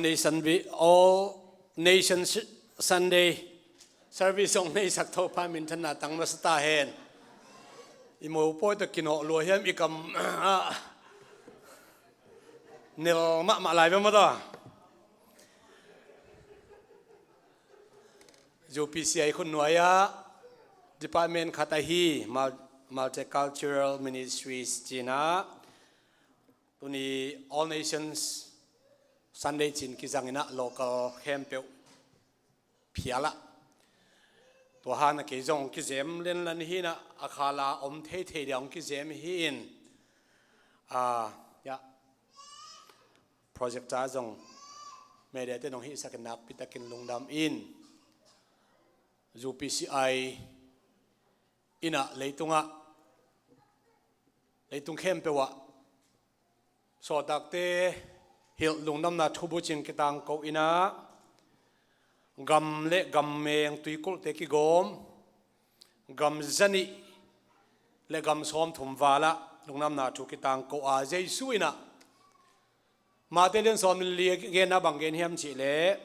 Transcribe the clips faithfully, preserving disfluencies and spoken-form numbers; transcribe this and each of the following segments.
Nation bi all nations Sunday service zong neisak Topa minthanna tang masa ta hen. I mopawi tawh kinawh lua hiam i kam ah nel mahmah lai bia mata. U P C I khun nuai-ah department khat ahi Mul- Multicultural Ministries cina tuni All Nations Sunday cin kizangina local khempeuh phiala. Tua hana kei zong kizem lenlan hina a khala om theithei dia hong kizem hi-in a ya projector zong media te nong hihsakin nakpitakin lungdam in U P C I ina leitungah leitung khempeuh ah sawltakte hilh lungdamna thubucin kitangko ina gam le gammeng tuikulhte kigawm gam zanih le gam sawmthum valah lungdamna thu kitangko a Jesu ina Mate lian sawm le li genna bang gen hiam cihleh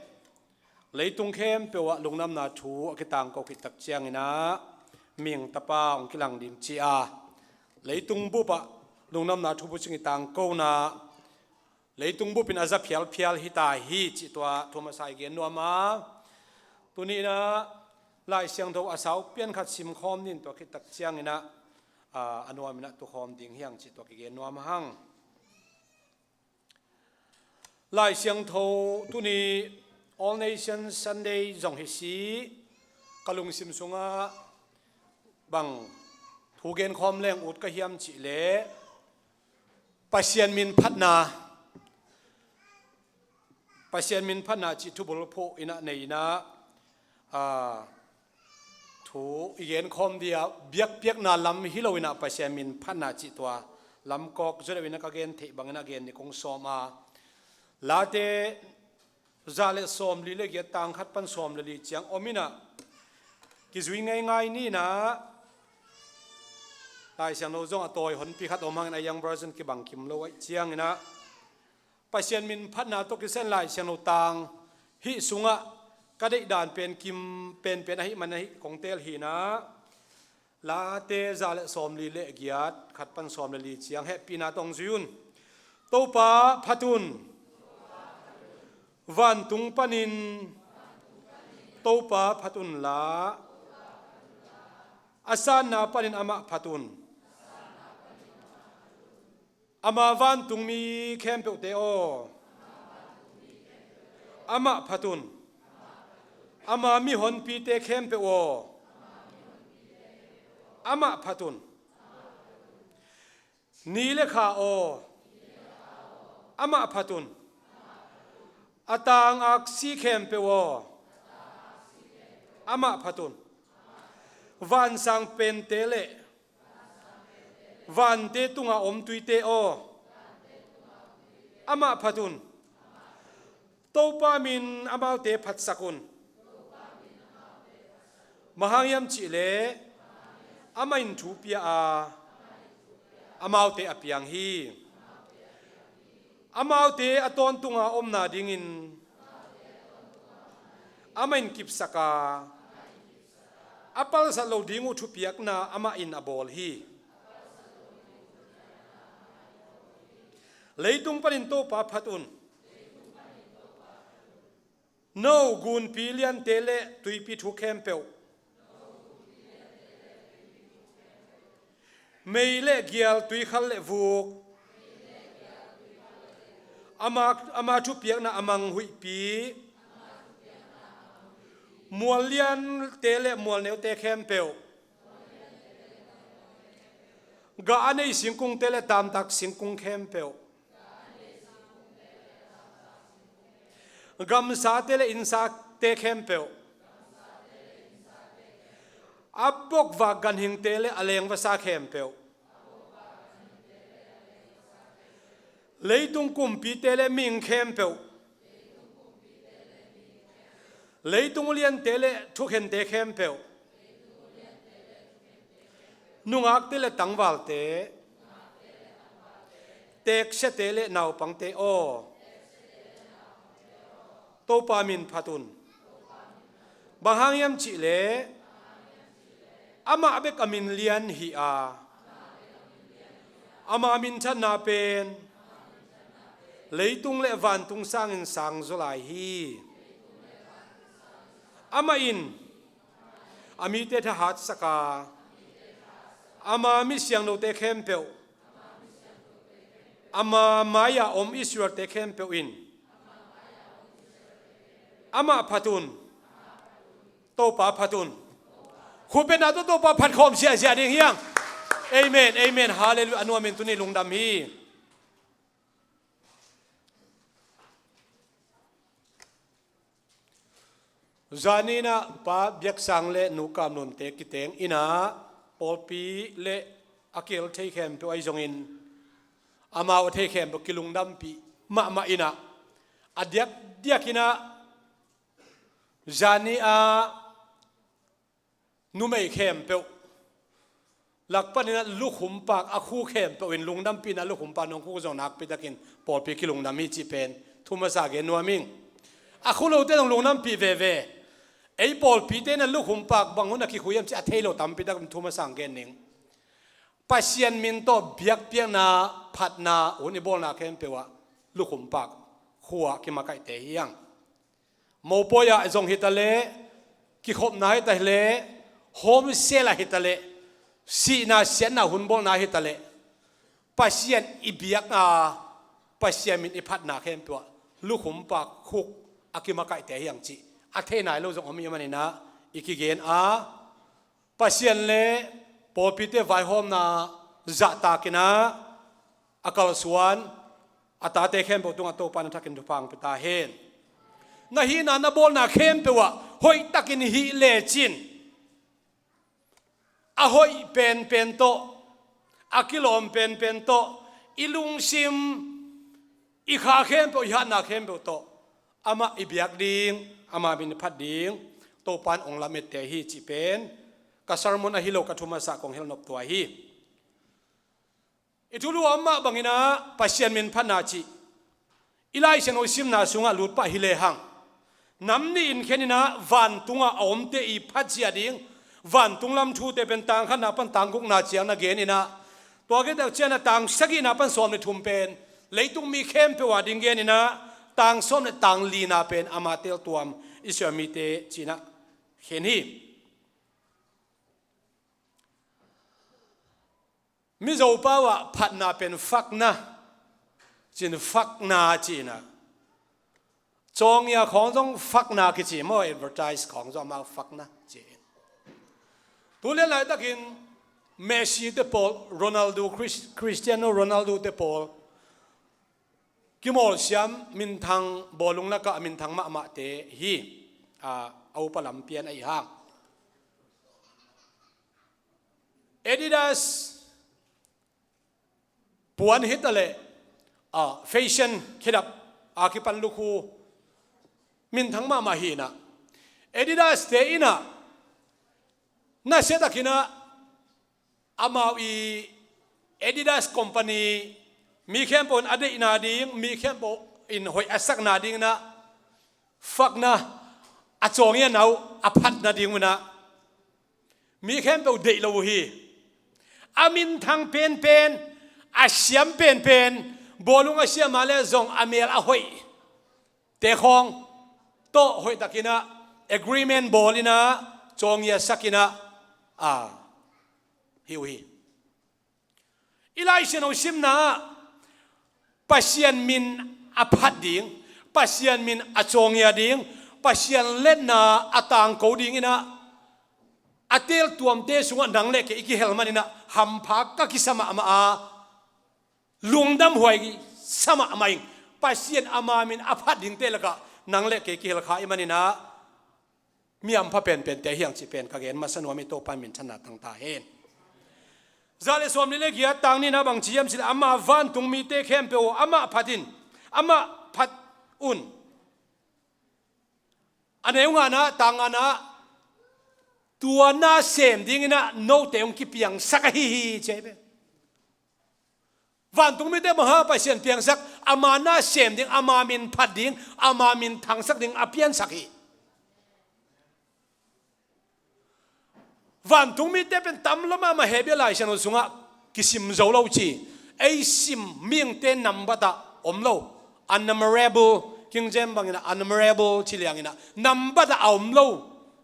leitung khempeuh ah lungdamna thu a kitangko khittak ciangina mihing tapa hong kilang ding ci a leitung bupah lungdamna thubucin kitangkona leitung bupin a za phialphial hita hi cih tua thu masa i gen nuam a. Tunina Lai Siangtho a sau pian khat simkhawm nin tua khittak ciangina a nuamina tukhawm ding hiang cih tua kigen nuam hang. Lai Siangtho tuni All Nations Sunday zong hi si ka lungsim sungah bang thu genkhawm leng ut ka hiam cihleh Pasian min phatna Pasian min phatna cih thubul phuh ina nei ina a thu i genkhawm dia biakpiakna lam hi lo ina Pasian min phatna cih tua lamkawk zodeuh ina ka gen theih bangina gen ni kong sawm a Late za le sawm li le giat tang khat pan sawm le li ciang om ina kizui ngeingai ni ina Lai Siangtho zong a tawi honpi khat om hangin a young version kibang kim lo aih ciangina Pasian min phatna tawh kisen Lai Siangtho tang hih sungah ka deihdan pen kim penpen ahih man ahih kong teel hina Late za le sawm li le giat khat pan sawm le li ciang hehpihna tawh hong zui un. Topa phat un. Vantung panin Topa phat unla a sanna panin amah phat un. Ama vantungmi khempeuhte aw, amah phat un. Ama mihonpite khempeuh aw, amah phat un. Ni le kha aw, amah phat un. A tang aksi khempeuh aw, amah phat un. Vansang pente le vante tunga om tuite aw, amah phat un. Topa min amaute phatsak un. Bang hang hiam cihleh amah in thu pia a amaute a piang hi. Amaute a tawntunga omna dingin amah in kipsak a a palsat lo ding uh thupiakna amah in a bawl hi. Leitung panin Topa phat un. No gunpi liante le tuipi thuk khempeuh, mei le gial, tuikhal le vuk, ama, ama thupiakna a mang huihpi, mual liante le mual neute khempeuh, gah a nei singkungte le taamtak singkung khempeuh, gamsate le innsate khempeuh, a bokvak ganhingte le a lengvasa khempeuh, leitung kumpite le mihing khempeuh, leitung uliante le thukhente khempeuh, nungakte le tangvalte, teksiate le naupangte aw, Topa min phat un. Bang hang hiam cihleh amah bek a min lian hi a, ama minthanna pen leitung le vantung sangin sangzaw lai hi. Amah in a mite thahatsak a, ama mi siangthote khempeuh, ama mai-ah om Israel-te khempeuh in amah phat un. Topa phat un. Khutbetna tawh Topa phat khawm ziahziah ding hi hang. Amen, amen, halleluiah. A nuam in tuni lungdam hi. Zani in ah Pa Biaksang le Nu Kam Nunte kiteng in ah pawlpi le a kihel thei khempeuh ahi zongin amau a thei khempeuh kilungdampih mahmah in ah, a diakdiak in ah zani a numei khempeuh lak panin ah lukhumpak a khu khempeuh in lungdampih in ah, lukhumpak nong khu zong nakpi takin pawlpi kilungdam hi cih pen thu masa gen nuam ing. A khu lote zong lungdampih veve. Ei pawlpite in ah lukhumpak bang hun a kikhu hiam cih a thei lo tampi takin thu masa gen ning. Pasian min tawh biakpiakna, phatna hun i bawlna khempeuh ah lukhumpak khu ah kimakaihte hi hang. Mopawi ah zong hi ta leh, kikhopna hi ta leh, home cell ah hi ta leh, sihna siatna hun bawlna hi ta leh, Pasian i biak a, Pasian min i phatna khempeuh ah lukhumpak khuk a kimakaihte hi hang cih a thei nai lo zong om ahih manin ah i kigen a, Pasian le pawlpite vaihawmna zahtak in ah a kalsuan a tate khempeuh tungah Topa in a thakin thupha hong pia ta hen. Na hihna na bawlna khempeuh ah hoihtakin hih lecin, a hoih penpen tawh, a kilawm penpen tawh, i lungsim, i kha khempeuh, i hatna khempeuh tawh amah i biak ding, ama min i phat ding Topa in hong lamette hi cih pen ka sermon ahi lo, ka thu masa kong hel nop tua hi. I thulu a om mah bangin ah Pasian min phatna cih i Lai Siangtho simna sungah lut pah hi lehang, nam nih in khen in ah vantungah a omte i phat ziah ding vantung lam thute pen tang khatna pan tang gukna ciang na gen in ah, tua khit tak ciang ah tang sagihna pan sawm le thum pen leitung mi khempeuh a ding gen in ah, tang sawm le tang lina pen ama teltuam Israel mite ci-in ah khen hi. Mizo pau ah phatna pen fakna ci-in, fakna ci-in ah, cawngia khawng zong fakna kici maw, advertise khawng zong amau fakna ci-in. Tu lian laitakin Messi te pawl, Ronaldo, Chris-, Cristiano Ronaldo te pawl kimawlsiam minthang, bawlung lakah minthang mahmahte hi. A, a upa lampian ahi hang. Adidas puan hi ta leh, a, fashion khedap a kipan lukhu minthang mahmah hi in ah, Adidas te in ah nasia takin ah amau i Adidas company mi khempeuh in a deihna ding, mi khempeuh in hoih a sakna ding in ah fakna, a cawngiana uh a phatna ding un ah mi khempeuh deih lo uh hi. A minthang penpen, a siam penpen, bawlung a siam a le zong a mel a hoih te khawng tawh hoihtakin ah agreement bawl in ah cawngia sak in ah, a, hi uh hi. I Lai Siangtho simna ah Pasian min a phat ding, Pasian min a cawngia ding, Pasian letna a tangko ding in ah, a teltuamte sungah nang le kei i kihel man in ah hampha ka kisa mahmah a, lungdamhuai sa mahmah ing. Pasian ama min a phat dingte lakah nang le kei kihel kha i hih man in ah, mi hampha penpente hi hang cih pen ka gen masa nuam hi. Topa in minthanna tang ta hen. Za le sawmli le giat, tang nihna bang ci hiam cih leh, amah vantung mite khempeuh aw, amah phat in, amah phat un. A neu ngana, tang ngana, tua na sem ding in ah note hong kipiangsak ahi hi ci hi ve. Vantung mite bang hang Pasian piangsak, ama na sem ding, ama min phat ding, ama min thangsak ding a piansak hi. Vantung mite pen tam lo mahmah, Hebrew Lai Siangtho sungah kisim zo lo ci. Ei sim mihingte nambat ah om lo. Unnumerable, King James bangin ah unnumerable ci liangin ah nambat ah a om lo.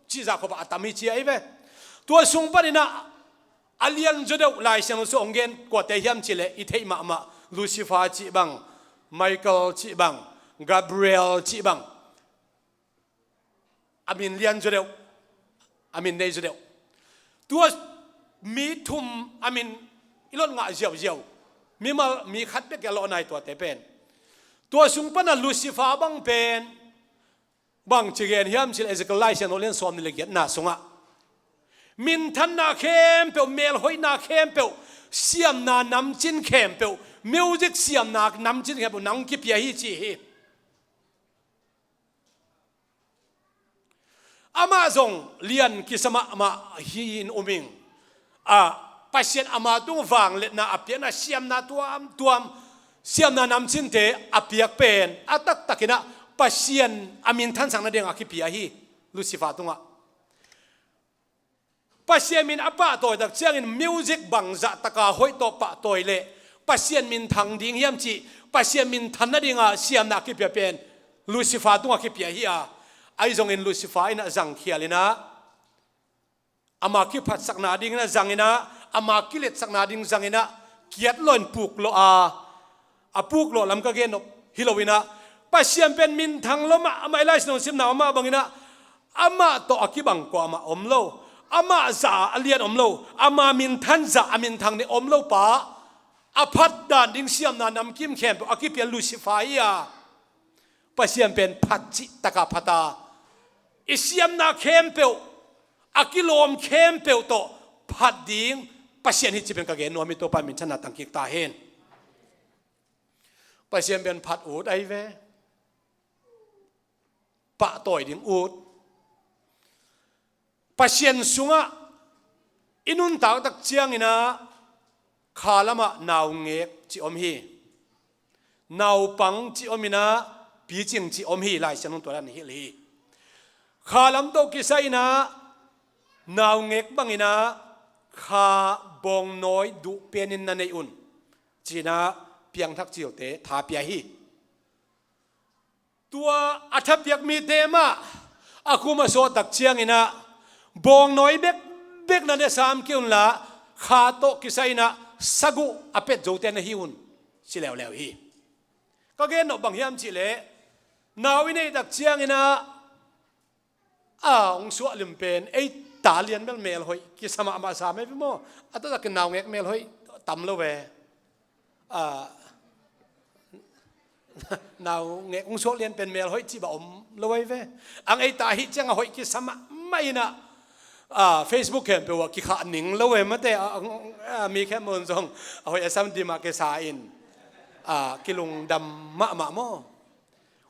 Cih zah khop ah a tam hi ci ahi ve. Tua sung panin ah a lianzaw deuh Lai Siangtho sung hong gen kuate hiam cih leh i theih mahmah Lucifer cih bang, Michael cih bang, Gabriel cih bang. A min lianzaw deuh, a min neizaw deuh. Tua mi thum a min i lot ngah ziauziau. Mimal mi khat bek a lawh nai tuate pen. Tua sung pana Lucifer bang pen bang ci gen hiam cih leh Ezekiel Lai Siangtho lian sawmnih le giatna sungah minthanna khempeuh, melhoihna khempeuh, siamna namcin khempeuh, music siamna namcin khempeuh nang kipia hi ci hi. Amah zong lian kisa mahmah hi-in um ing. A, Pasian ama tung vangliatna a piakna, siamna tuamtuam, siamna namcinte a piak pen a taktakin ah Pasian a minthansak nading a kipia hi, Lucifer tungah. Pasian min a pahtawi tak ciangin music bangzah taka hoih tawh pahtawi leh Pasian min thang ding hiam cih, Pasian min than nadinga siamna a kipia pen Lucifer tungah kipia hi a, ahi zongin Lucifer in ah zangkhial in ah, ama kiphatsakna ding in ah zang in ah, ama kiletsakna ding zang in ah, kiat lawh in puk lawh a, a puk lawh lam ka gen nop hi lo in ah, Pasian pen minthang lua mahmah, i Lai Siangtho simna amah bangin ah, amah tawh a kibang kuamah om lo, amah zah a lian om lo, ama minthan zah a minthang ding om lo pa, a phat dan ding siamna namkim khempeuh a kipia Lucifer hi a, Pasian pen phat cih taka phat a, i siamna khempeuh, a kilawm khempeuh tawh phat ding Pasian hi cih pen ka gen nuam hi. Topa minthanna tangkik ta hen. Pasian pen phat ut ahi ve. Pahtawi ding ut. Pasian sungah i nuntak tak ciangin ah kha lamah naungek cih om hi. Naupang cih om in ah picing cih om hi, Lai Siangtho tua dan hilh hi. Kha lam tawh kisai in ah naungek bangin ah kha bawngnawi duh penin na nei un, ci-in ah piangthak cilte tha pia hi. Tua a thapiak mite mah a kum a sawt tak ciangin ah bawngnawi bekbek na ne sam kei unla, kha tawh kisai in ah saguh a pet zote na hi un, ci leuleu hi. Ka gen nop bang hiam cih leh, nau i neih tak ciangin ah a hong suah lim pen ei ta lian bel melhoih kisa mahmah sam ei ve maw. A taktakin naungek melhoih tam lo ve. A, naungek hong suak lian pen melhoih cih bang om lo ei ve. Ang ei ta ahih ciang a hoih kisa mahmah in ah, a, Facebook khempeuh ah kikhah ning lo ei mate, a, a, a, mi khempeuh zong a hoih a sam dim ah kisa in, a, kilungdam mahmah maw.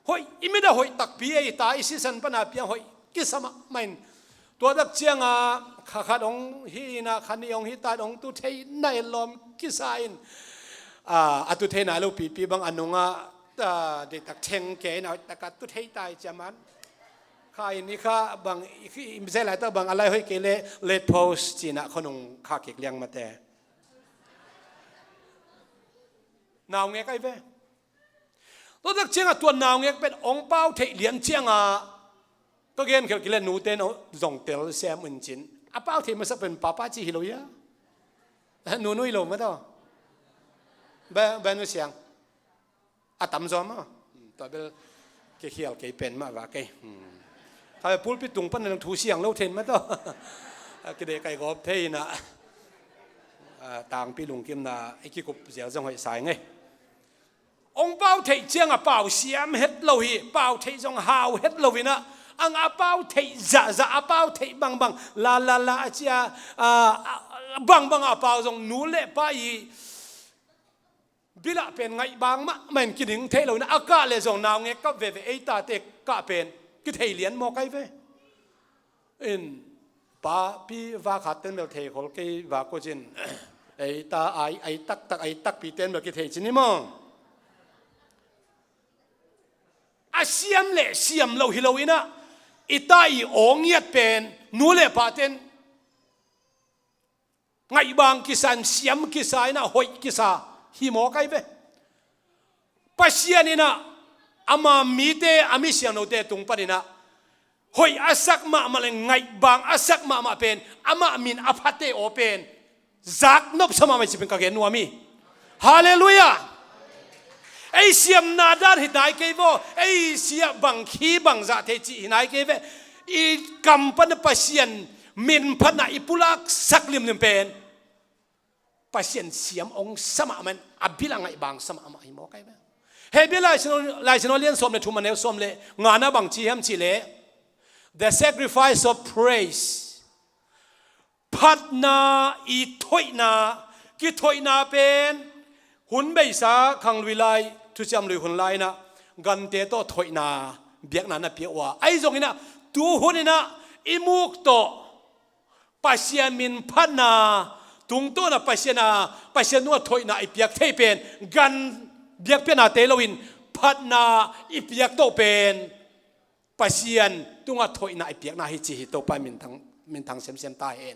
Hoih, i mit a hoih takpi ei ta, i sisan pana piang hoih kisa mahmah in. Tua tak cianga kha khat hong hi in ah, kha nih hong hi ta in hong tu thei nai lawm kisa in. A, a tu thei nai lo pipi bang a nungah, a, deihtak theng kei in ah hoih taka tu thei ta i ciaman. Kha in i kha bang, i, i, i zai laitak bang a lai hoih kei leh late post ci-in ah khonung kha kik liang mate. Naungek ahi ve. Tua tak cianga tua naungek pen hong pau theih lian cianga ka gen khelh kei leh nute in zong tel sem un cin. A pau theih masak pen papa ci hi lo hia? Nunu hi lo mah tawh. Ba, ba nu siang. A tamzaw mah. Tua bel kikhial kei pen mah va kei. Kha pulpit tung pan nang thu siang lo thei mah tawh. Kidei kai gawp thei in ah, a, tangpi lungkimna i kikup zial zong hoih sa ing ei. Hong pau theih ciang a pau siam het lo hi, pau theih zong hau het lo in ah, ang a pau theih zahzah, a pau theih bangbang, la la la a cia, a, a, bangbang a pau zong nu le pa i bil ah pen ngaih bang mahmah in kiding theih lo in ah, a kah leh zong naungek kap veve, ei tate kah pen kithei lian mawk ahi ve. In, pa, pi, va khat ten bel thei khol kei va ko cin. Ei ta, ei, ei taktak, ei takpi ten bel kithei ci ni maw. A siam le siam lo hi lo in ah, i ta i aw ngiat pen nu le pa ten ngaihbang kisa in, siam kisa in ah, hoih kisa hi mawk ai ve. Pasian in ah ama mite, a mi siangthote tung panin ah hoih a sak mahmah le ngaihbang a sak mahmah pen, amah min a phate aw pen zaknop sa mahmah hi ci pen ka gen nuam hi. Halleluiah. Ei siamna dan hi nai kei vaw, ei siah bang khi bang zah thei cih hi nai kei ve. I kam pan Pasian min phatna i pulak sak limlim pen Pasian siam hong sa mahmah in, a bil a ngaihbang sa mahmah hi mawk ai ve. Hebrew Lai Siangtho, Lai Siangtho lian sawm le thum, a neu sawm le ngana bang ci hiam cih leh, the sacrifice of praise, phatna i thoihna, kithoihna pen hun beisa khanglui lai, thuciam lui hun lai in ah gante tawh thoihna biakna na pia uh a, ahi zongin ah tu hun in ah i muk tawh Pasian min phatna tungtawn ah Pasian a, Pasian tungah thoihna i piak thei pen, gan biakpiaknate loin phatna i piak tawh pen Pasian tungah thoihna i piakna hi ci hi. Topa minthang, minthang semsem ta hen.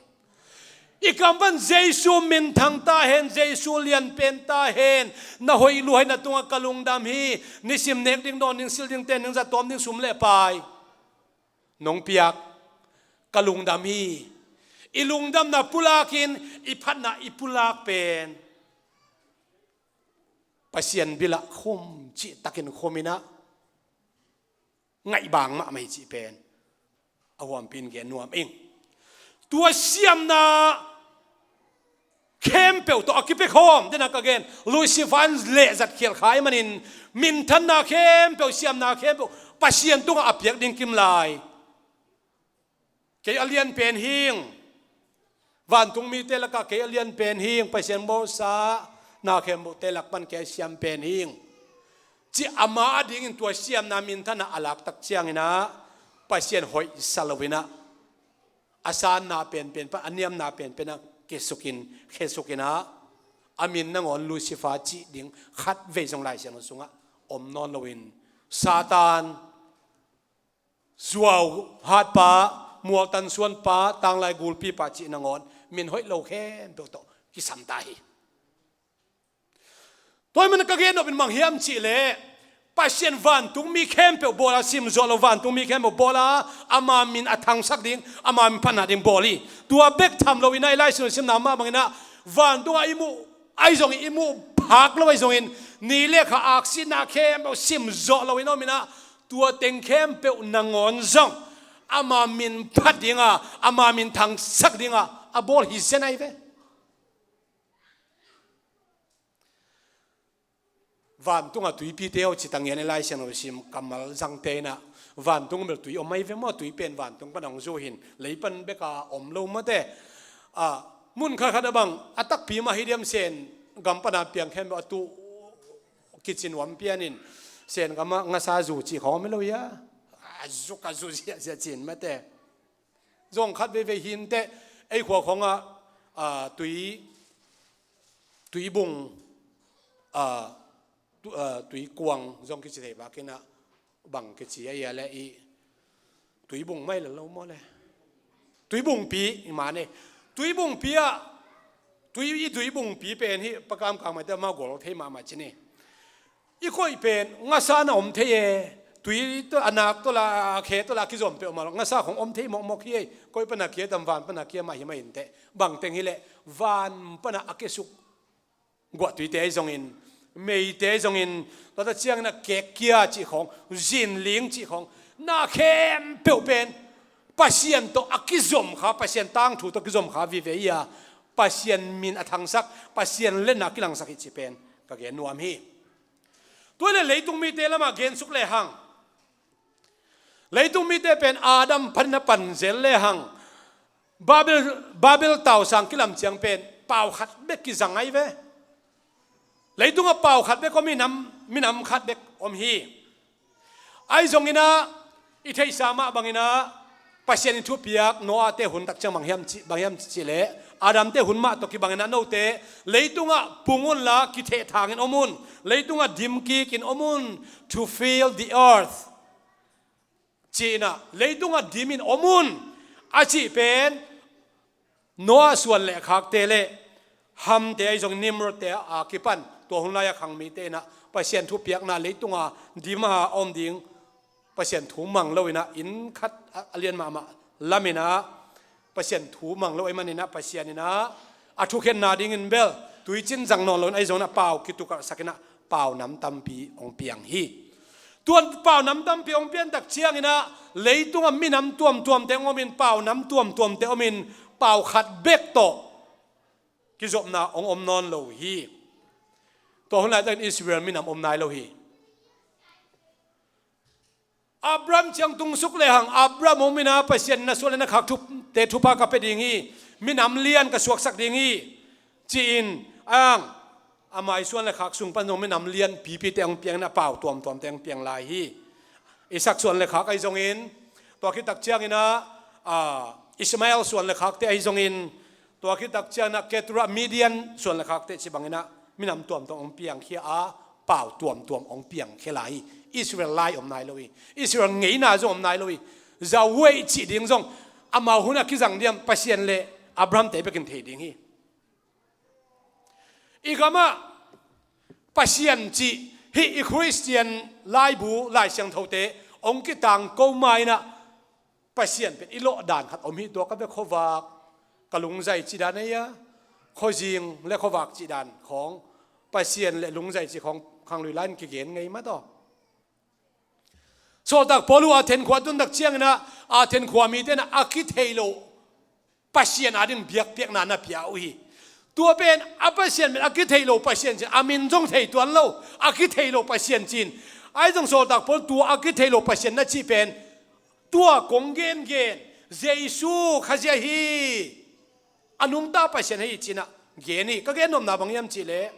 I kam pan Jesu minthang ta hen, Jesu lianpen ta hen. Na hoih luhai na tungah ka lungdam hi. Nisim nek ding, dawn ding, sil ding, ten ding, za tawm ding, sum le pai nong piak, ka lungdam hi. I lungdamna pulakin i phatna i pulak pen Pasian bilah khum cihtakin khum in ah ngaihbang mahmah hi cih pen a huampi in gen nuam ing. Tua siamna khempeuh tawh a kipia khawm, dena ka gen, Lucifer in lehzat khial kha ahih manin, minthanna khempeuh, siamna khempeuh Pasian tungah a piak ding kim lai. Kei a lianpen hing, vantung mite lakah kei a lianpen hing, Pasian bawlsa na khempeuhte lak pan kei a siampen hing, ci ama adingin tua siamna minthanna a laktak ciangin ah Pasian hoihsa lo in ah, a sanna penpen pan, a niamna penpen ah kisukin, khesukin ah, a min nangawn Lucifer cih ding khatvei zong Lai Siangtho sungah om nawn loin, Satan, zuau hatpa, mualtan suanpa, tanglai gulpipa cih nangawn min hoih lo khempeuh tawh kisam ta hi. Tua ahih manin ka gen nop in bang hiam cih leh, Pasian vantung mi khempeuh bawl a, sim zawh lo vantung mi khempeuh bawl a, ama min a thangsak ding, ama min phatna ding bawl hi. Tua bek tham lo in ah, i Lai Siangtho simna mah bangin ah, vantung ah i muh, ahi zongin i muh phak lo ahi zongin, ni le kha aksina khempeuh sim zawh lo in ah om in ah, tua teng khempeuh nangawn zong ama min phat ding a, ama min thangsak ding a, a bawl hi zen ahi ve. Vantungah tuipite aw ci ta ngian, i Lai Siangtho sim kammal zangte in ah, vantung bel tui om ahi ve maw, tui pen vantung pan hong zu hi in, lei pan bek a om lo mawte. A, mun khatkhat ah bang a takpi mah hi diam, Sen gam pan a piang khempeuh a tuh kici nuam pian in, Sen gam ah ngasa zu cih khawng om hi lo hia? A zu ka zu ziahziah ci in mawte. Zong khat veivei hi inteh, ei khua khawngah, a, tui, tuibung, a, tu-, a, tuikuang zong kici thei bak in ah, bang kici a hia leh, i tuibung mah hi lo maw leh? Tuibungpi, i man e. Tuibungpi ah, tui, i tuibungpi pen hih Pa Kam Kang maite amau gol thei mahmah ci ni. I koih pen ngasa na om thei e. Tui tawh, a nak tawh la, a khe tawh la a kizom peuhmah lo, ngasa khong om thei mawkmawk hi e. Koih pan a kia tam, van pan a kia mah hi mah inteh. Bang teng hi leh, van pan a a kiasuk guahtuite ahi zongin, meite ahi zongin, tua ta ciangin a kekkia cih khawng, zinling cih khawng, na khempeuh pen Pasian tawh a kizom kha, Pasian tangthu tawh kizom kha vive hi a, Pasian min a thangsak, Pasian lenna a kilangsak hi cih pen ka gen nuam hi. Tua leh leitung mite lamah gensuk lehang, leitung mite pen Adam panin a pan zel lehang, Babel, Babel tausang kilam ciang pen pau khat bek kizang ahi ve. Leitungah pau khat bek om hi, nam, minam khat bek om hi. Ahi zongin ah, i theihsa mah bangin ah, Pasian in thupiak Noah te hun tak ciang bang hiam ci, bang hiam ci leh, Adam te hun mah tawh kibangin ah note leitungah pung unla kithehthangin om un, leitungah dimkikin om un, to fill the earth, ci-in ah leitungah dimin om un a cih pen Noah suan le khakte le Hamte ahi zong Nimrodte a kipan tua hun lai-a khang mite in ah Pasian thupiakna leitunga dima a om ding, Pasian thu mang lo in ah inn khat a, a lian mahmah lam in ah Pasian thu mang lo ahih manin ah Pasian in ah a thukhenna dingin bel tuicin zang nawn lo in ahi zongin ah pau kitukalhsak in ah pau nam tampi hong piang hi. Tuan pau nam tampi hong pian tak ciangin ah leitungah minam tuamtuamte hong omin pau nam tuamtuamte omin pau khat bek tawh kizopna hong om nawn lo hi. Tua hun laitakin Israel minam om nai lo hi. Abraham ciang tungsuk lehang Abraham hong min a Pasian in a suan le na khak thupte thupha ka pia ding hi. Minam lian ka suaksak ding hi, ci-in ang ama i suan le khak sung pan zong minam lian pipite hong piang in ah pau tuamtuamte hong piang lai hi. Isak suan le khak ahi zongin, tua khit tak ciangin ah, ah, Ishmael suan le khakte ahi zongin, tua khit tak ciangin ah Ketura Midian suan le khakte ci bangin ah minam tuamtuam hong piangkhia a pau tuamtuam hong piangkhia lai hi. Israel lai om nai lo hi. Israel ngeina zong om nai lo hi. Zawei cih ding zong amau hun a kizang diam Pasian le Abraham te bekin thei ding hi. I gamah Pasian cih hih i Khristian laibu Lai Siangthote hong kitang ko ma in ah Pasian pen i lawh dan khat om hi. Tua ka bia khuavak ka lungzai cih dan ei a, khuazing le khuavak cih dan khawng, Pasian le lungzai cih khawng khang lui lai in kigen ngei mah tawh. Sawltak Paul uh Athen khua tun tak ciangin ah Athen khua mite in ah a kithei lo Pasian ading biakpiakna na pia uh hi. Tua pen a Pasian pen a kithei lo Pasian cin, a min zong thei tuan lo, a kithei lo Pasian cin. Ahi zong Sawltak Paul tua a kithei lo Pasian na cih pen tua kong gengen Jesu Khazia hi. A nungta Pasian hi cin ah gen hi. Ka gen nopna bang hiam cih leh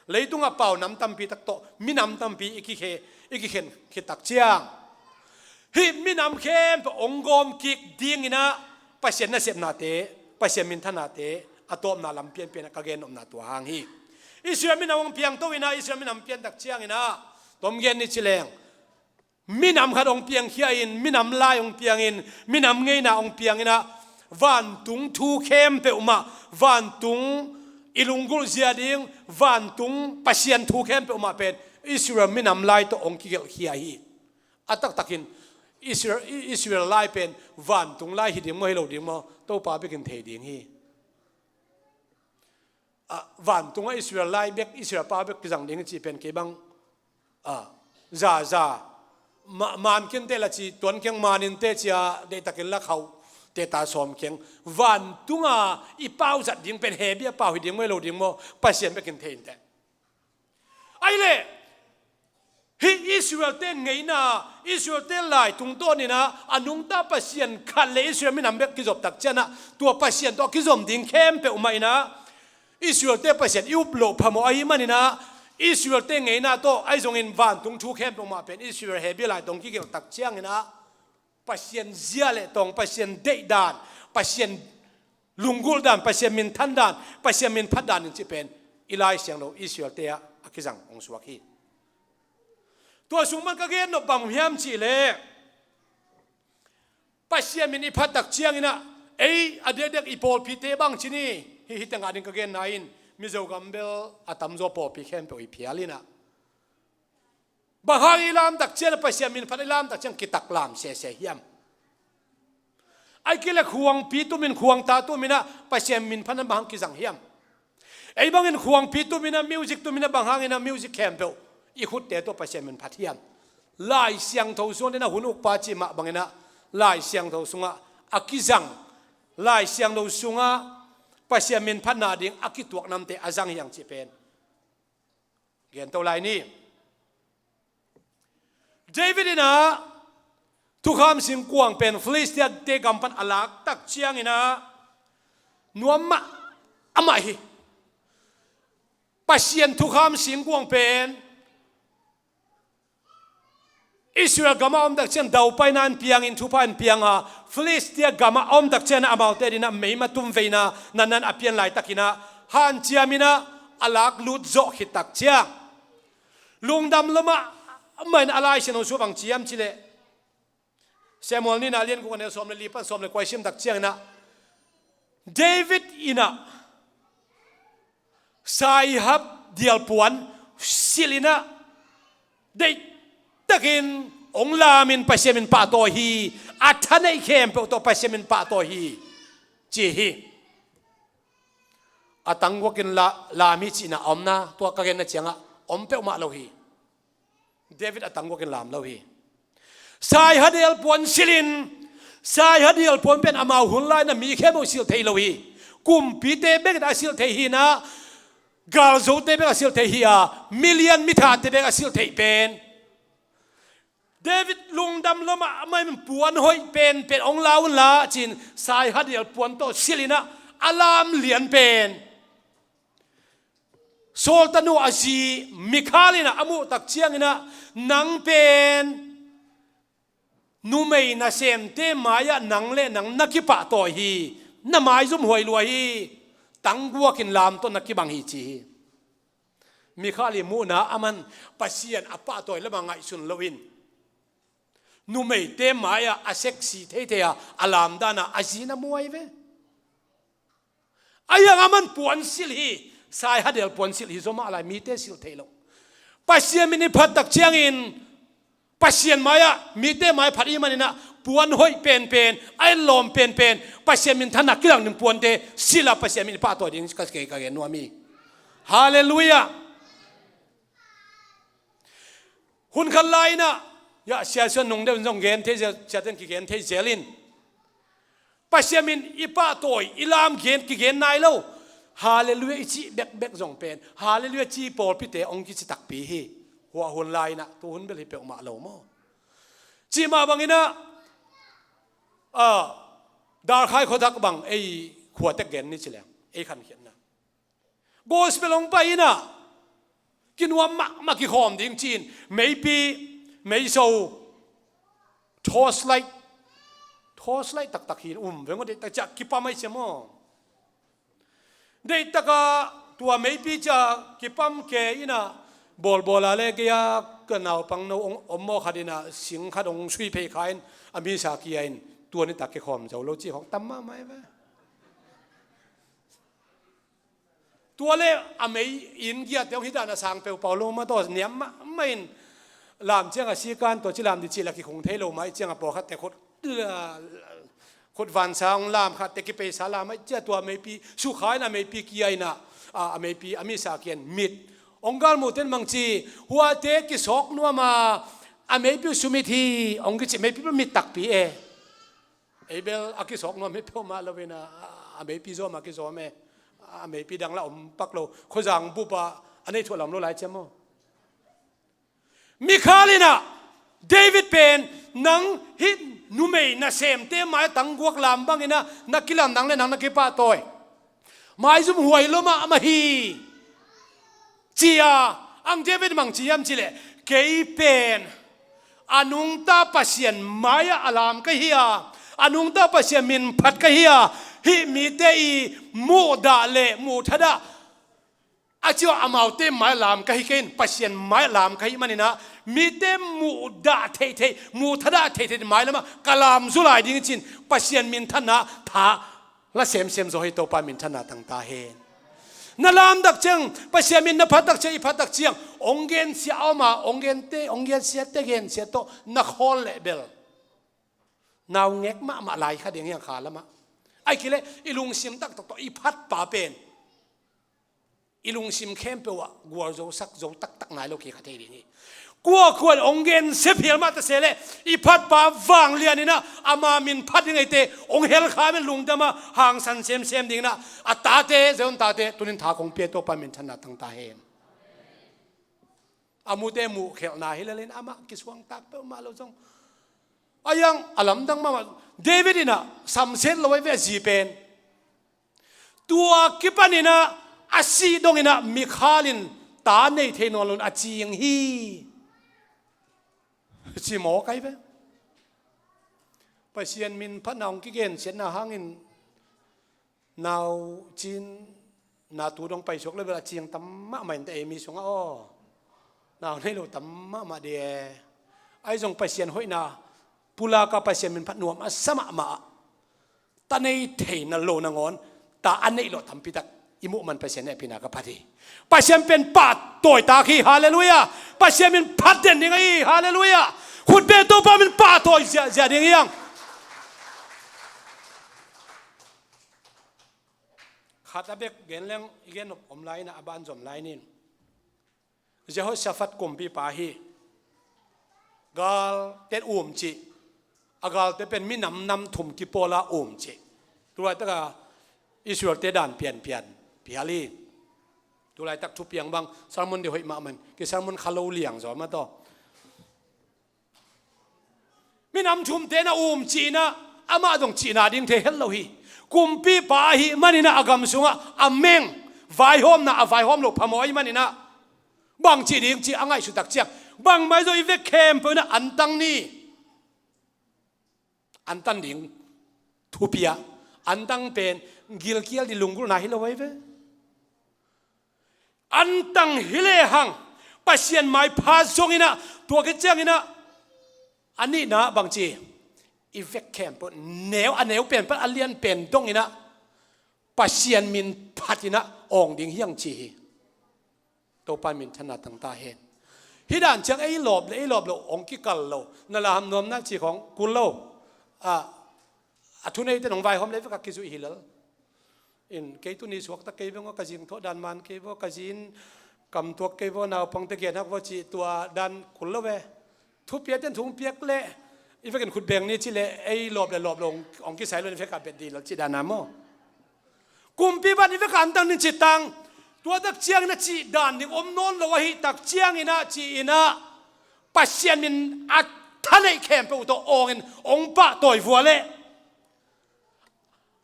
leitungah pau nam tampi tak tawh minam tampi i kikhe, i kikhen khit tak ciang hih minam khempeuh hong gawm kik dingin ah Pasian nasepnate, Pasian minthanate a tawpna lam pianpian ah ka gen nopna tua hang hi. Israel minam hong piangto in ah Israel minam pian tak ciangin ah tom gen ni ci leng minam khat hong piangkhia in, minam lai hong piangin, minam ngeina hong piangin ah vantung thu khempeuh mah, vantung i lunggulh zia ding vantung Pasian thu khempeuh mah pen Israel minam lai tawh hong kigelhkhia hi. A taktakin Israel, Israel lai pen vantung lai hi ding maw, hi lo ding maw, Topa bekin thei ding hi. Ah, vantungah Israel lai bek, Israel pa bek kizang ding hi cih pen kei bang, ah, za, za. Ma-, man kente la ci, tuan keng manin te cia, deihtakin la khauh, te ta sawm keng. Vantunga i pau zat ding pen Hebia pau hi ding maw, hi lo ding maw, Pasian bekin thei in teh. Ahi leh, hih Israel te ngeina, Israel te lai tungtawnin ah a nungta Pasian khat le Israel minam bek kizop tak ciangin ah tua Pasian tawh a kizom ding khempeuh mah in ah Israel te Pasian i up loh phamawh ahih manin ah Israel te ngeina tawh ahi zongin vantung thu khempeuh mah pen Israel Hebia lai tawh hong kigelh tak ciangin ah Pasian zia le tawng, Pasian deih dan, Pasian lunggulh dan, Pasian minthan dan, Pasian minphat dan in cih pen i Lai Siangtho Israel te ah a kizang hong suak hi. Tua sung pan ka gen nop bang hiam cih leh Pasian min i phat tak ciangin ah ei a diakdiak i pawlpite bang ci ni, hih, hih tengah ding ka genna in Mizo gam bel a tamzaw pawlpi khempeuh i phial in ah bang hang i lam tak ciang Pasian min phat i lam tak ciang kitaklam sese hiam? Ahih kei leh khuangpi tumin khuangta tumin ah Pasian min phat na bang hang kizang hiam? Ei bangin khuangpi tumin ah music tumin ah bang hangin ah music khempeuh i khutte tawh Pasian min phat hiam? Lai Siangtho sungah den a hun ukpa cih mah bangin ah Lai Siangtho sungah a kizang, Lai Siangtho sungah Pasian min phatna ding a kituak namte a zang hiam cih pen gento lai ni. David in ah thukham singkuang pen Filistia te gam pan a lak tak ciangin ah nuam mah amah hi. Pasian thukham singkuang pen Israel gamah a om tak ciang daupaina in piangin thupha in pianga, Filistia gamah a om tak ciangin amaute dinah meima tumveina nannan a pian laitakinah hanciaminah a laklut zawh khit tak ciang lungdam lua mahmah in a Lai Siangtho sung bang ci hiam cih leh, Samuel nihna lian guk a neu sawm le li pan sawm le kua i sim tak cianginah David inah saihadial puan silh inah deihtakin hong lamin Pasian min pahtawi hi. A thaneih khempeuh tawh Pasian min pahtawi hi ci hi. A tangguakin la, lam hi cihna a omna tua ka genna ciangah om peuhmah lo hi. David a tangguakin lam lo hi. Saihadial puan silhin, saihadial puan pen amau hun lai-in a mi khempeuh silh thei lo hi. Kumpite bek in a silh thei hi inah, galzote bek a silh thei hi a, milian mithate bek a silh thei pen David lungdam lua mahmah in puan hoih penpen hong la unla ci-in saihadial puan tawh silh inah a lam lian pen Saul tanu a zi Mikhal inah a muh tak cianginah, nang pen numei nasemte mai-ah nang le nang na kipahtawi hi. Na maizum huai lua hi. Tangguakin lam tawh na kibang hi ci hi. Mikhal i muhna aman Pasian a pahtawi lamah ngaihsun loin numeite mai-ah a sexy theithei a, a lamdana a zi na muai ve. Ahi hang aman puan silh hi. Saihadial puan silh hi zaw mah lai, mite silh thei lo. Pasian min i phat tak ciangin Pasian mai-ah mite mai phat i hih maninah puan hoih penpen, a etlawm penpen, Pasian minthanna kilang ding puante silh a Pasian min i pahtawi ding ka, ka gen nuam hi. Halleluiah. Hun khat lai-inah, ya, Sia Suan nung deuh in zong gen thei zel, siate in kigen thei zel in, Pasian min i pahtawi, i lam gen, kigen nai lo. Halleluiah i cih bekbek zong pen, Halleluiah ci pawlpite hong kici takpi hi. Hua hun lai-inah, tu hun bel hi peuhmah lo maw. Cih mah banginah, ah, Dalkhai khuadak bang ei khuatek gen ni ci leng, ei khankhiatna. Gospel hong pai inah kinuam mahmah kikhawm ding ci-in meipi, meiso, torchlight, torchlight taktak hi um veng aw, deihtak ciah kipam ahi ciam aw. Deihtaka tua meipi ciah kipam ke inah bawlbawla le gei-a ka naupangno om maw khat inah sing khat hong sui phei kha in a misa kia in tua nitak kikhawm zo lo ci khawng tam mahmah hi ve. Tua le a mei inn giahte hong hih dan a sang peupau lo mah tawh niam mahmah in lam ciang a sikan tawh ci lam dih cih la kikhung thei lo mah ih ciang a pawlkhatte khut, khut vansa hong lam khatte kipeisa lam mah ih ciang tua meipi sukha in a meipi kia inah a, a meipi a misa kian mit hong galmuhte in mangci huate kisawk nuam a a meipi uh sumit hi hong kici meipi mit takpi e. Ei bel a kisawk nuam hi peuhmah lo inah a meipi zawm a kizawm e. A meipi dang la om pak lo. Khuazang bup ah a nei thuah lam lo lai ciam maw. Mikhal inah David pen nang hih numei nasemte mai tangguak lam banginah na kilam nang le nang na kipahtawi. Maizum huai lua mahmah hi. Cia ang David mangci hiam cih leh kei pen a nungta Pasian mai-ah a lam ka hi a, a nungta Pasian min phat ka hi a, hih mite i muhdah le muhthadah a cia amaute mai-ah lam ka hi kei in Pasian mai-ah lam ka hi maninah mite muhdah theihtheih muhthadah theihtheih mai lamah ka lam zu lai ding cin Pasian minthanna tha la semsem zaw hi Topa minthanna tang ta hen. Na lamdak ciang Pasian min na phattak ciang i phattak ciang ong gensia a om a ong gente ong gensiate gensia tawh na khawl leh bel nau ngek mahmah lai kha ding hiang kha lamah. Ai kile i lungsim taktak tawh i phatpa pen i lungsim khempeuh ah gualzo sak zo taktak nai lo kikha thei ding hi. Kuakuan ong gensia phial mah ta se leh i phatpa vanglian inah ama min phat ding eite ong helkha men lungdam a hangsan semsem ding inah a tate Zion tate tunin tha kong pia Topa minthanna tang ta hen. A mute muhkhelhna hi lelin amah kisuangtak peuhmah lo zong a iang a lamdang mahmah. David inah samset lo ahi ve a zi pen tua kipaninah a sih donginah Mikhal in ta nei thei nawn loin a cing hi. Ci mawk ai ve. Pasian min phatna hong kigen siatna hangin nau cin na tu dong paisuak level a cing tam mahmah in ta ei mi sungah aw. Nau nei lo tam mahmah di e. Ai zong Pasian hoihna pulaka Pasian min phat nuam a sa mahmah ah ta nei theina lo nangawn ta a neih lawh tampitak i muh man Pasian hehpihna ka phat hi. Pasian pen pahtawi tak hi. Halleluiah. Pasian min phat den ding ahi. Halleluiah. Khutbeng Topa min pahtawi ziahziah ding hi hang. Khat a bek gen leng i gen nop om lai inah a ban zom lai nin. Jehoshaphat kumpipa hi. Galte um cih. A galte pen minam nam thum kipawla um cih. Tulaitaka Israelte dan pianpian pial hi. Tulaitak thupiang bang sermon di hoih mahmah in ki sermon kha lo liang zaw mah tawh. Minam thumte na um cihna amah zong cihna ding thei het lo hi. Kumpipa ahi maninah a gam sungah a meng vaihawmna a vaihawm lo phamawh ahi maninah bang cih ding cih a ngaihsut tak ciang bangmah hi zaw i vek khempeuh inah antang ni. Antan ding thupi ah antang pen gilkial di lunggulhna hi lo ahi ve. Antang hi lehang Pasian maipha zonginah tua khit cianginah a nihna bangci i vek khempeuh neu a neu pen pan a lian pen donginah Pasian min phatinah awng ding hiang ci hi. Topa minthanna tangta hen. Hih dan ciang ei lawp le ei lawp lo hong kikal lo na laham nuamna ci khawng kul lo. A thuneite nong vaihawm le vekah kizuih hi lel. In kei tuni suakta kei veng aw ka zing thawh dan man kei vaw ka zin kamtuak kei vaw naupangte genhak vaw cih tua dan kul lo ve. Thupiate thung piak le i vekin khutbeng ni ci le ei lawp le lawp lo hong kisai lo in vekah bet dih lel cih dan a maw? Kumpi ban i vekah antang nin cih tang. Tua tak ciangin a cih dan ding om nawn lo ahi tak ciangin a cih inah Pasian min a thaneih khempeuh tawh awngin hong pahtawi vua le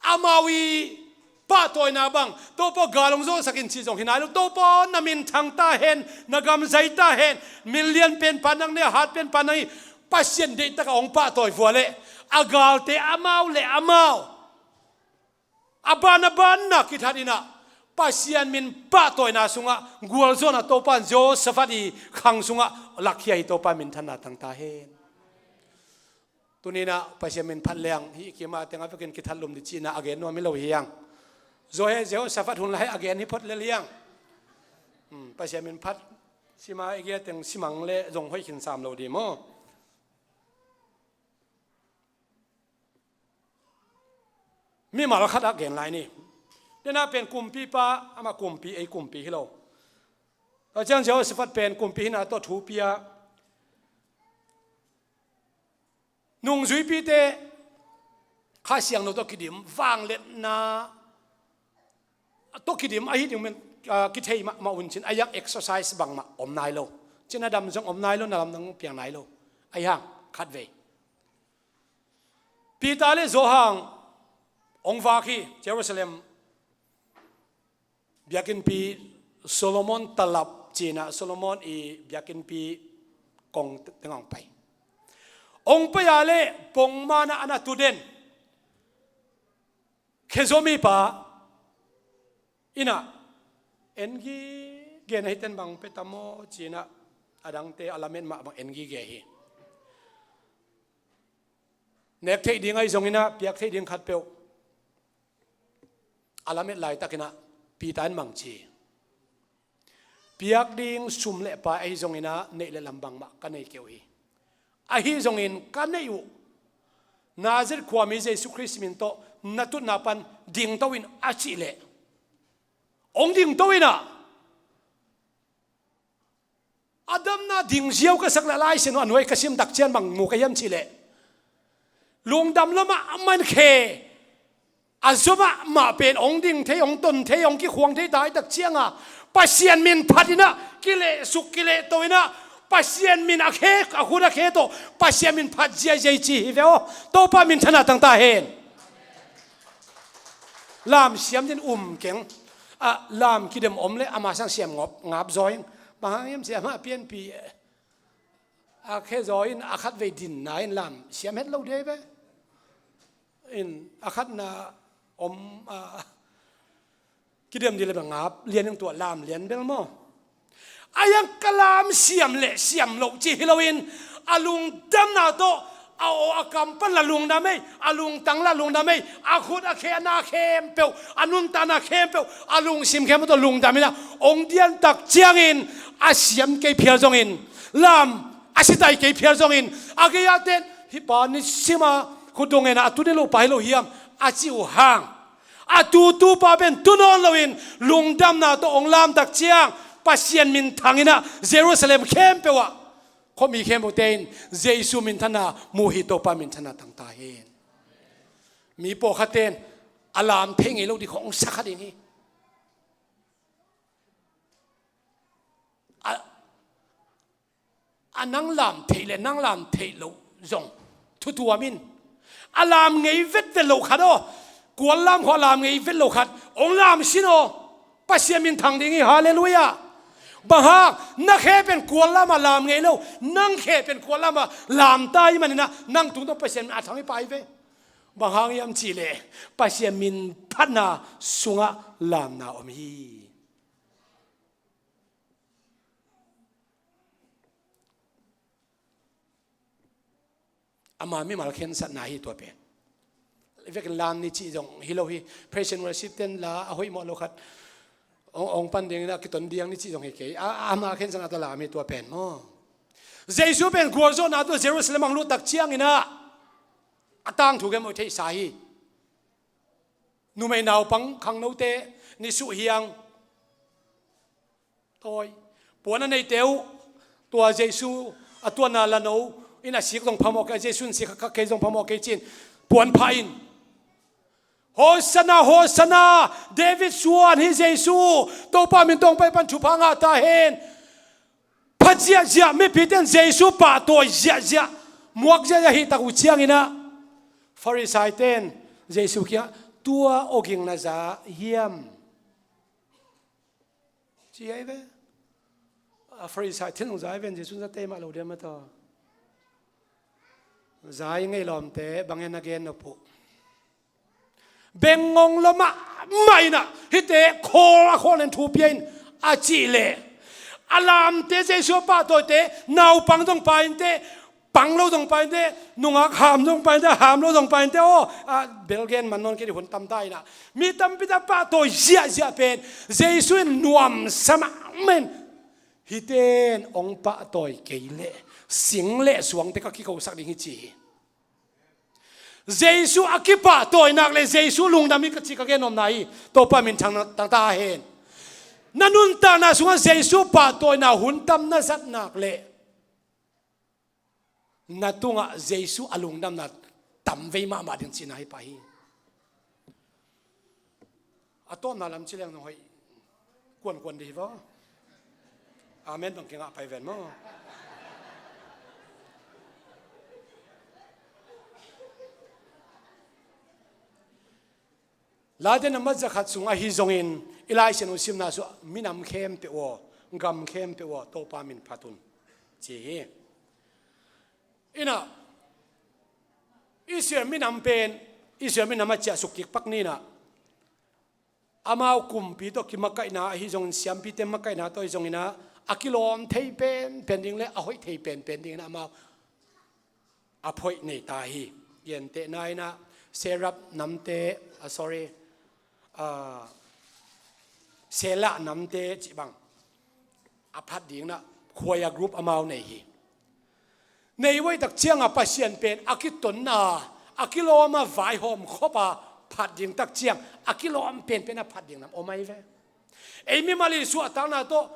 amau i pahtawina bang Topa gal hong zawhsakin cih zong hi nai lo. Topa na min thang ta hen na gam zai ta hen min lian pen pa nang ne a hat pen pa nang hi. Pasian deihtaka hong pahtawi vua le a galte amau le amau a ban a ban nak kithat inah Pasian min pahtawina sungah gualzawhna Topa in Jehoshaphat i khang sungah lakkhia hi. Topa minthanna tangta hen. Tuninah Pasian min phat leng hih kimah tengah vekin kithat lum di cihna a gen nuam hi lo hiang. Zohe Jehoshaphat hun lai a gen hi phot lel hiang. Pasian min phat sima i gia teng simang le zong hoih khin sam lo di maw? Mimal khat ah gen lai ni. Dena pen kumpipa amah kumpi ei kumpi hi lo. Tua ciang Jehoshaphat pen kumpi hina tawh thupi a nungzuipite Kha Siangtho tawh kidim vangliatna tawh kidim ahi ding men kithei mahmah un cin a yak exercise bangmah om nai lo. Cin a dam zong om nai lo na lamdang piang nai lo. Ahi hang khatvei Peter le Johan hong vak hi. Jerusalem biakinnpi Solomon talap cinah Solomon i biakinnpi kong tengah hong pai. Hong pai a le pongmanah a na tu den Khezomi pa inah en gige na hiten bang pe tam aw cinah a dangte a lamet mah bang en gige hi. Nek theih ding ahi zonginah piak theih ding khatpeuh a lamet laitakinah Peter in mangci. Piak ding sum le pai ahi zonginah neih le lam bangmah ka nei keuh hi. Ahi zongin ka neih uh Nazareth khuami Jesu Khrist min tawh na tutna pan dingto in a cih leh hong dingto inah a damna ding ziau ka sak le a laisen uh a nuai ka sim tak cian bang mu ka hiam cih leh lungdam lo mahmah in khe a zaw mahmah pen hong ding thei hong ton thei hong kikhuang thei ta i tak cianga Pasian min phat inah kilehsuk kilehto inah Pasian min a khe a khut a khe tawh Pasian min phat ziaziai ci hi ve aw. Topa min thana tangta hen. Lam siam din um keng a lam kidem om le ama sang siam ngop ngap zaw ing. Bang hang hiam siam a pianpi a khe zaw in a khat vei dinna in lam siam het lo dei ve. In a khatna om, a, kidem dih le bang ngap lian in tua lam lian bel maw? A yang ka lam siam le siam lo ci hi loin a lungdamna tawh a aw a kam pan la lungdam ei, a lungtang la lungdam ei, a khut a khe a na khempeuh, a nuntakna khempeuh, a lungsim khempeuh tawh lungdam in a ong dian tak ciangin a siam kei phial zongin lam a sitai kei phial zongin a gei a ten hih pa ni sima khut dong en a a tu ni lo pa hi lo hiam a ci uh hang. A tutu pa pen tu nawn loin lungdamna tawh ong lamtak ciang Pasian minthang in a Jerusalem khempeuh ah khuami khempeuh tein Jesu minthanna mu hi, Topa minthanna tang ta hen. Mi pawlkhat ten a lam thei ngei lo ding khong sa kha ding hi. A, a nang lam theih le nang lam theih loh zong thutuam in. A lam ngei vetvet loh khat aw, kual lam khawh a lam ngei vet loh khat ong lam sin aw, Pasian minthang ding hi. Halleluiah. Bang hang na khe pen kual lam a lam ngei lo, nang khe pen kual lam a lam ta hi manin a nang tungtawn Pasian min a thang hi pai ve. Bang hang hiam cih leh Pasian min phatna sungah lamna om hi. Ama mimal khensatna hi tua pen. Vekin lam ni cih zong hi lo hi. Praise and worship ten la a hoih mawh lo khat ong, ong pan dingin a kiton diang ni cih zong hi kei. A, ama khensatna tawh lam hi tua pen maw? Jesu pen gualzawhna tawh Jerusalem ang lut tak ciangin a, a tangthu gen mawh theihsa hi. Numei naupang khangnote ni suh hiang tawi. Puan a neite uh tua Jesu a tuanna la no in a sik zong phamawh kei, Jesu in sik kha kei zong phamawh kei cin puan phah in, "Hosanna, Hosanna, David suan hi Jesu, Topa min tawng pai pan thupha ngah ta hen." Pha ziahziah, mipite in Jesu pahtawi ziahziah, muak ziahziah hih tak uh ciangin a Farisai ten Jesu kiangah, "Tua awging na za hiam?" ci hi ve. A Farisai ten zong za hi ven, Jesu in za tei mah lo diam a taw. Za hi ngei lawmte bang en a gen nop uh. Bengngong lo mahmah in a hihte khawl a khawl in thu pia in a cih leh a lamte, Jesu a pahtawite, naupang zong pa in teh, pang lo zong pa in teh, nungak ham zong pa in teh, ham lo zong pa in teh, aw, a bel gen man nawn kei dih, hun tam ta in a mi tampi tak pahtawi ziahziah pen Jesu in nuamsa mahmah in, hihte in hong pahtawi kei leh sing le suangte ka kikosak ding hi ci hi. Jesu a kipahtawi nak le Jesu lungdam hi ka ci ka gen nuamna hi. Topa minthang tang ta hen. Na nuntakna sungah Jesu pahtawina hun tam na zat nak le na tungah Jesu a lungdamna tam vei mahmah ding cihna hi pah hi. A tawpna lam ci leng zong hoih kuankuan dih hi vaw. Amen bang kingah pai ven maw? Late nambat zakhat sungah ahi zongin i Lai Siangtho simna sungah minam khempeuh aw, gam khempeuh aw, Topa min phat un ci hi. Inah Israel minam pen, Israel minam a ciah suk kik pak ni inah, amau kumpi tawh kimakaihna ahi zongin, siampite makaihna tawh ahi zongin ah, a kilawm thei penpen ding le a hoih thei penpen dingin ah amau a phoih nei ta hi. Gentehna inah Serap namte, ah, sorry, ah, Selah namte cih bang a phat ding inah choir group amau nei hi. Nei uh ahih tak ciangah Pasian pen a kitonna, a kilawm a vaihawm khop a phat ding tak ciang a kilawm penpen a phat ding nam om ahi ve. Ei mimal i suahtakna tawh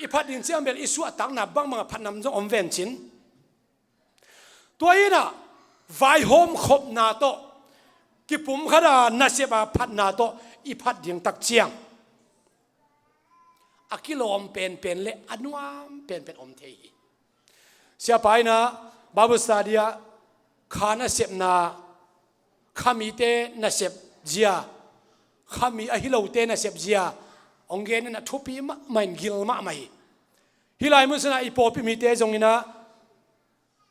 i phat ding ciang bel i suahtakna bangbang a phat nam zong om ven cin. Tua inah vaihawm khopna tawh, kipumkhat a nasep a phatna tawh i phat ding tak ciang a kilawm penpen le a nuam penpen om thei hi. Siapa inah Bible study ah kha nasepna, khamite nasep zia, khami ahi lote nasep zia hong gen inah thupi mahmah in gil mahmah hi. Hih lai mun sunah i pawlpi mite zong inah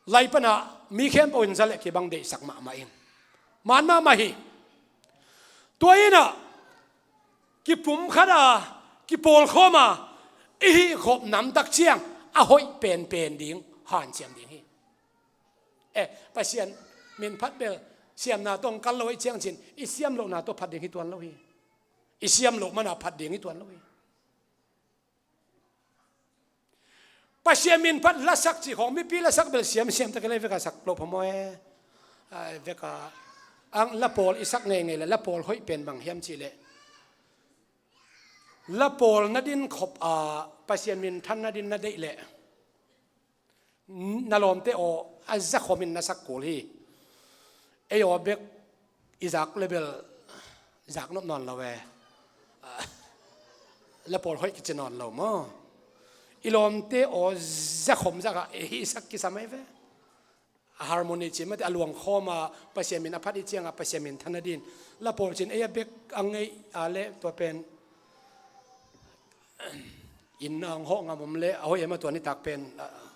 Lai panah mi khempeuh in za le kibang deihsak mahmah in, man mahmah hi. Tua innah kipumkhat a, kipawlkhawm a, i hihkhop namtak ciang a hoih penpen ding hanciam ding hi. Eh, Pasian min phat bel siamna tawh hong kal lo ahih ciang cin, i siam lohna tawh phat ding hi tuan lo hi. I siam loh mana phat ding hi tuan lo hi. Pasian min phat lasak cih khawng, mipi lasak bel siamsiam tak i lei veka sak loh phamawh e. Ai, veka ang lapawl i sak ngeingei le lapawl hoih pen bang hiam cihleh, lapawl na din khop a Pasian min than na din na deih leh na lawmte aw a za khomin na sak kul hi. Ei aw bek i zak le bel zak nop nawn lo e. Lapawl hoih kici nawn lo maw? I lawmte aw za khom zakah ei hih sak kisam ahi ve. A harmony ci mate a luangkhawm a Pasian min a phat i ciangah Pasian min than a din. Lapawl cin ei a bek a ngeih a le tua pen inn a hong hawh ngam om le a hoih em a tua nitak pen, ah,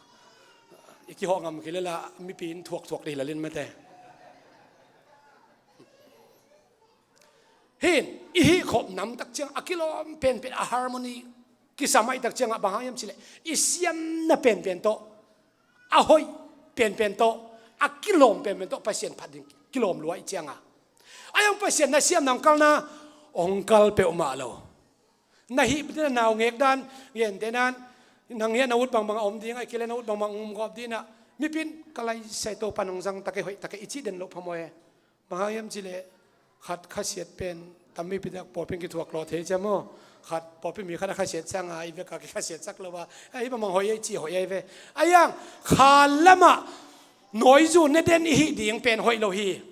i kihawh ngam kei le la mipi in thuakthuak dih lalin mate. Hin i hihkhop namtak ciang a kilawm penpen a harmony kisam ahih tak ciangah bang hang hiam cihleh i siamna penpen tawh a hoih penpen tawh a kilawm penpen tawh Pasian phat ding kilawm lua ih cianga. A hong Pasian na siam nang kalna hong kal peuhmah lo. Na hih dina nau ngek dan, gentehnan nang hiah na ut bangbang a om ding, a kile na ut bangbang um gawp dinah mipin ka laisai Topa nong zang take hoih take i cih den loh phamawh e. Bang hang hiam cihleh khat khasiat pen tammi pitak pawlpi kithuak lawh thei cia maw? Khat pawlpi mi khat a khasiat sanga i veka kikhasiat sak lo a, a hi bangmang hoih a i cih hoih a i ve. A iang kha lamah noizun ne den i hih ding pen hoih lo hi.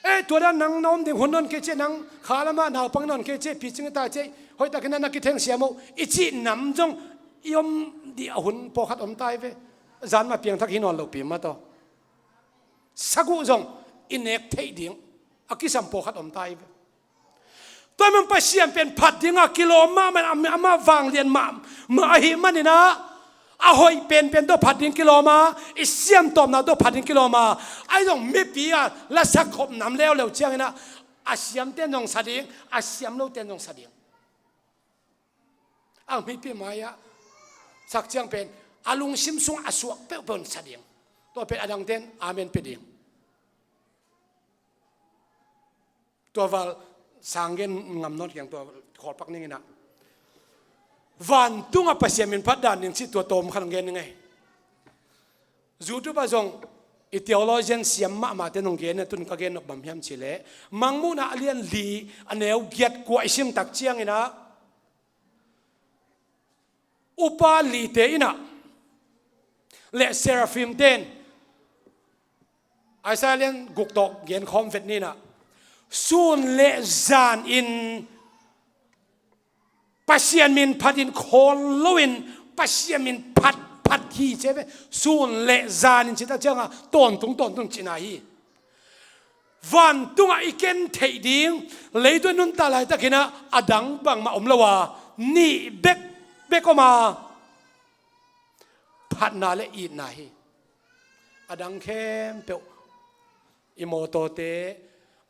Eh, tua dan nang na om ding hun nawn kei cia, nang kha lamah naupang nawn kei cia, picing i ta cia, hoih takin na kitheng siam uh i cih nam zong i om dih a hun pawlkhat om ta i ve. Zan mah piangthak hi nawn lo pi mah tawh. Saguh zong i nek theih ding a kisam pawlkhat om ta hi ve. Tua man Pasian pen phat dingah kilawm mahmah, amah vanglian mahmah ahih maninah a hoih penpen tawh phat ding kilawm a, i siamtawpna tawh phat ding kilawm a, ahi zong mipi a lasak khop nam leuleu cianginah a siamte in zong sa ding, a siam lote in zong sa ding. A mipi mai-ah sak ciang pen a lungsim sungah a suak peuhpeuh in sa ding. Tua pen a dangte in amen pia ding. Tua val sang gen ngam nawn kiang tua khawlpak ninginah vantungah Pasian min phat dan ding cih tua tawm khat ang gen ning ei. YouTube ah zong i theologian siam mahmahte nong gen a tun ka gen nop bang hiam cihleh Mangmuhna a lian li a neu giat kua i sim tak cianginah upa lite inah le seraphim ten Isaiah lian guk tawh genkhawm vet ninah sun le zan in Pasian min phatin khawl loin Pasian min phat phat hi ci ve. Sun le zan in cita cianga tawntung tawntung cina hi. Vantungah i ken theih ding leitung nuntak laitakinah a dang bangmah om lo a nih bekbek om a phatna le itna hi. A dang khempeuh i mawtawte,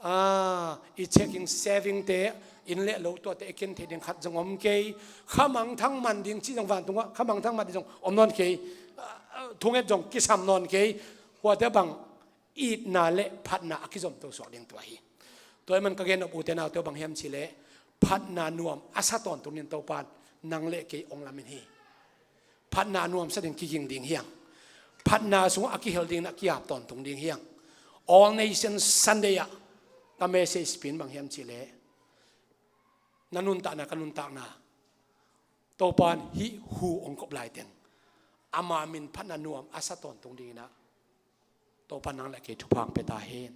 a, i checking savingte, inn le lo tuate i ken theih ding khat zong om kei. Khamangthang man ding cih zong vantungah khamangthang man ding zong om nawn kei. A, a, thunget zong kisam nawn kei. Huate bang itna le phatna a kizomto suak ding tua hi. Tua hi man ka gen nop ute naute bang hiam cihleh phatna nuam a sa tawntung ding Topan nang le kei ong lamin hi. Phatna nuamsa ding kiging ding hiang. Phatna sungah a kihel ding na kiap tawntung ding hiang. All Nations Sunday ah ka message pin bang hiam cihleh na nuntakna ka nuntakna Topan hih hu ong kop laiteng ama min phatna nuam a sa tawntung dinginah Topa nang le kei thupha ang pia ta hen.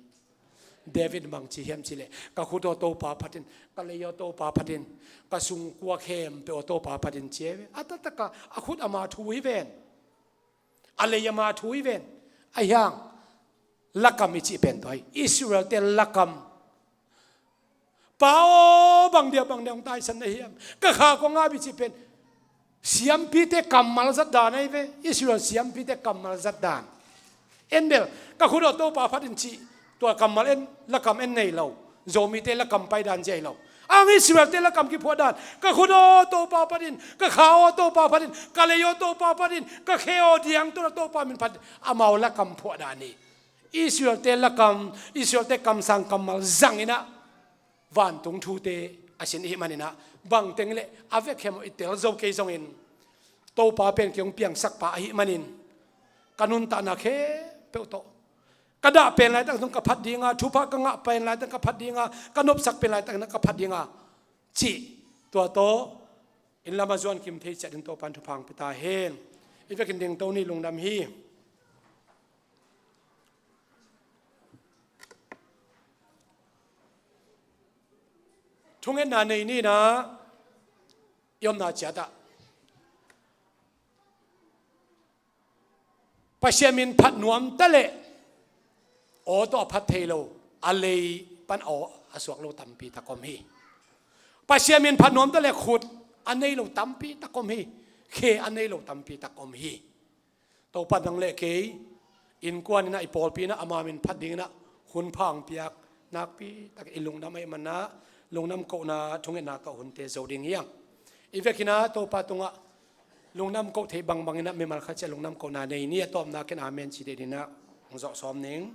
David bang ci hiam cihleh ka khut aw Topa phatin, ka lei aw Topa phatin, ka sungkua khempeuh aw Topa phatin ci hi ve. A taktakah a khut ama thu hi ven. A lei ama thu hi ven. A hiang lakam i cih pen tua hi. Israel te lakam. Pa aw bang dia bang dia hong taisan na hiam? Ka kha kong a bi cih pen Siampite kammal zat dan ahi ve. Israel siampite kammal zat dan. En bel, ka khut aw Topa phat in cih, tua kammal en, lakam en nei lo. Zomite lakam pai dan zia hi lo. Ang Israelte lakam kiphuah dan. Ka khut aw Topa phat in, ka kha aw Topa phat in, ka lei aw Topa phat in, ka khe aw diang tawh Topa min phat in, amau lakam phuah dan hi. Israelte lakam, Israelte kamsang kammal zang in ah, vantung thute a sin i hih manin ah, bangteng leh a vekhem aw i tel zo kei zongin, Topa pen kei hong piangsak pa ahih manin, ka nuntakna khempeuh tawh, ka dah pen laitak zong ka phat ding a, thupha ka ngah pen laitak ka phat ding a, ka nopsak pen laitak ka phat ding a, cih tua tawh inn lam a zuan kim thei ciat ding Topa in thupha hong pia ta hen. I vekin dingto ni, lungdam hi. Thungetna nei ni in ah, i omna ciat ah Pasian min phat nuam ta leh aw tawh a phat thei lo, a lei pan aw a suak lo tampi tak om hi. Pasian min phat nuam ta leh khut a nei lo tampi tak om hi. Khe a nei lo tampi tak om hi. Topa nang leh kei innkuan in ah, i pawlpi in ah ama min phat ding in ah hun pha hong piak nakpi tak i lungdam ahih manin ah, lungdam kohna thungetna tawh hunte zo ding hi hang. I vekin ah Topa tungah lungdam koh theih bangbang in ah mimal khat ciat lungdam kohna nei ni. A tawpna ken amen ci ding in ah hong zawh sawm ning.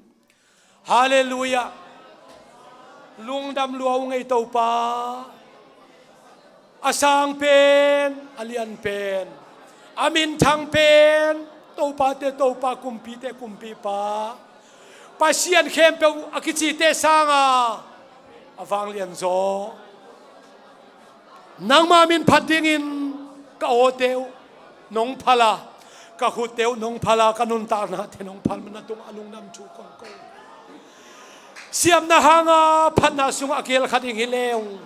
Halleluiah. Lungdam lua ung ei Topa. A sang pen, a lian pen, a minthang pen, topate Topa, kumpite Kumpipa, Pasian khempeuh a kicite sanga a vanglian zaw. Nangma min phat dingin ka awte uh nong phal a, ka khutte uh nong phal a, ka nuntaknate nong phal manin na tungah lungdam thu kong ko. Siamna hanga phatna sungah a kial khat ding hi leng,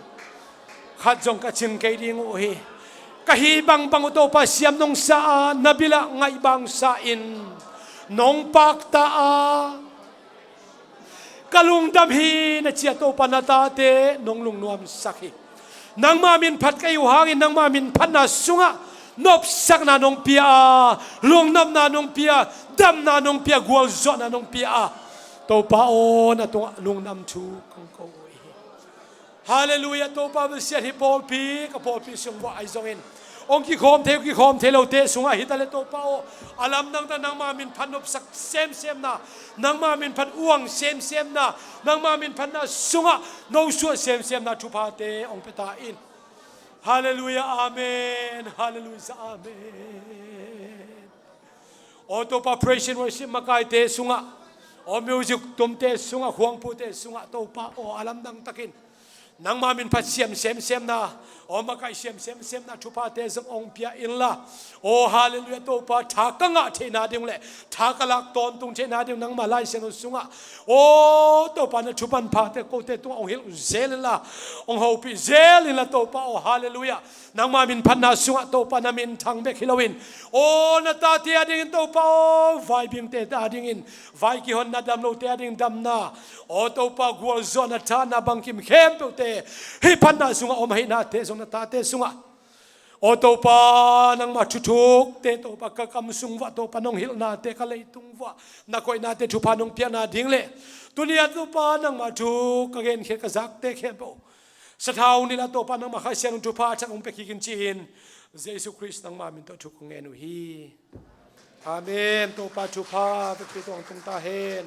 khat zong ka cing kei ding uh hi. Ka hih bangbang uh Topa siam nong sa a, na bilah ngaih bangsa in nong pakta a, ka lungdam hi na ci a, Topa na tate nong lungnuamsak hi. Nangma min phat ka hih uh hangin nangma min phatna sungah nopsakna nong pia a, lungnopna nong pia, damna nong pia, gualzawhna nong pia a, Topa aw, na tungah lungdam thu kong ko uh hi. Halleluiah. Topa bel siat hi. Pawlpi, ka pawlpi sung vuah ahi zongin, hong kikhawm thei uh, kikhawm thei lote sungah hi ta leh Topa aw, a lamdang tak nangma min phat nopsak semsemna, nangma min phat uang semsemna, nangma min phatna sungah nosuah semsemna thuphate hong pia ta in. Halleluiah. Amen. Halleluiah. Amen. Aw Topa, praise and worship makaite sungah, aw music tumte sungah, khuangpute sungah Topa aw, a lamdang takin nangma min phat siam semsemna, aw makaih siam semsemna thuphate zong hong pia inla, aw halleluiah Topa, tha ka ngah theihna ding uh leh tha ka lak tawntung theihna ding uh nangma Lai Siangtho sungah, aw Topa, na thu manphate kote tungah hong hilh zel inla, hong hopih zel inla Topa aw, halleluiah. Nangma min phatna sungah Topa na minthang bek hi loin, aw na tate adingin Topa aw, vaibingte adingin vai kihonna, damlote adingin damna, aw Topa gualzawhna, thahatna, bangkim khempeuhte hih phatna sungah om ahihnate zong na tate sungah, aw Topa nangma thuthukte Topa ka kam sung vuah Topa nong hilhnate, ka leitung vuah na koihnate thupha nong piakna ding leh, tuni-a Topa nangma thu ka genkhiat ka zakte khempeuh sathau nila Topa nangma Kha Siangtho thupha a thak hong pia kik in ci-in, Jesu Khrist nangma min tawh thu kong ngen uh hi. Amen. Topa thupha vekpi tawh hong tung ta hen.